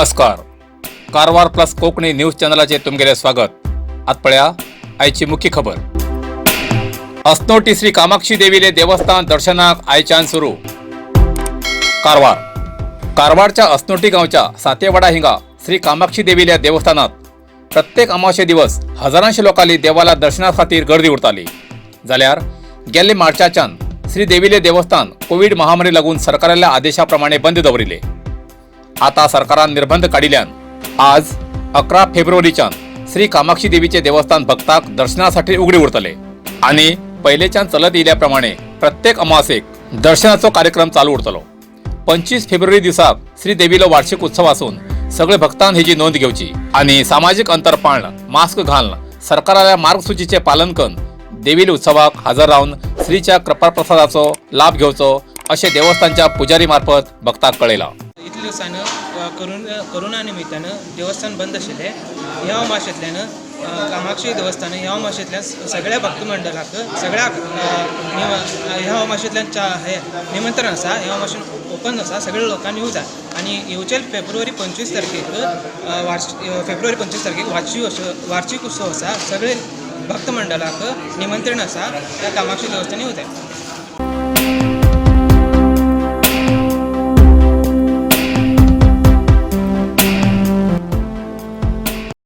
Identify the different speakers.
Speaker 1: नमस्कार, Karwar plus Konkani news चॅनलाचेर तुमगेलें स्वागत. आत पळया आयची मुख्य खबर. असनोटी श्री कामाक्षी देवीले देवस्थान दर्शनाक आयच्यान सुरू. कारवार. कारवारच्या असनोटी गांवच्या सातेवाडा हिंगा श्री कामाक्षी देवील्या देवस्थानात प्रत्येक अमावस्ये दिवस हजारांशी लोकांनी देवाला दर्शना खातीर गर्दी उरताली. जाल्यार गेल्ले मार्चाच्यान श्री देवीले देवस्थान कोवीड महामारी लागून सरकाराल्या आदेशा प्रमाणे बंद दवरिले. आता सरकारान निर्बंध काडिल्यान आज 11 फेब्रुवारीच्यान श्री कामाक्षी देवीचे देवस्थान भक्ताक दर्शनासाठी उघडे उरतले आणि पहिलेच्यान चलत येयल्या प्रमाणे प्रत्येक अमावास्येक दर्शनाचो कार्यक्रम चालू उरतलो. 25 फेब्रुवारी दिसाक श्री देवीलो वार्षिक उत्सव असून सगळे भक्तान हेजी नोंद घेवची आणि सामाजिक अंतर पाळणं, मास्क घालणं, सरकाराच्या मार्गसूचीचे पालन करून देवील उत्सवाक हजर रावन श्रीच्या कृपाप्रसादाचो लाभ घेवचो अशें देवस्थानच्या पुजारी मार्फत भक्ताक कळयलां.
Speaker 2: इतले दिवसान करोना निमित्तान देवस्थान बंद आशिल्लें. ह्या अमाशेंतल्यान कामाक्षी देवस्थान ह्या अमाशेंतल्यान सगळ्या भक्त मंडळाक सगळ्या ह्या अमाशेंतल्यान चा हे निमंत्रण आसा. ह्या अमाशेन ओपन आसा, सगळ्या लोकांनी येवं जाय आनी येवचे फेब्रुवारी 25 तारखेक फेब्रुवारी 25 तारखेक वार्षिक उत्सव आसा. सगळे भक्त मंडळाक निमंत्रण आसा, त्या कामाक्षी देवस्थान येवं जाय.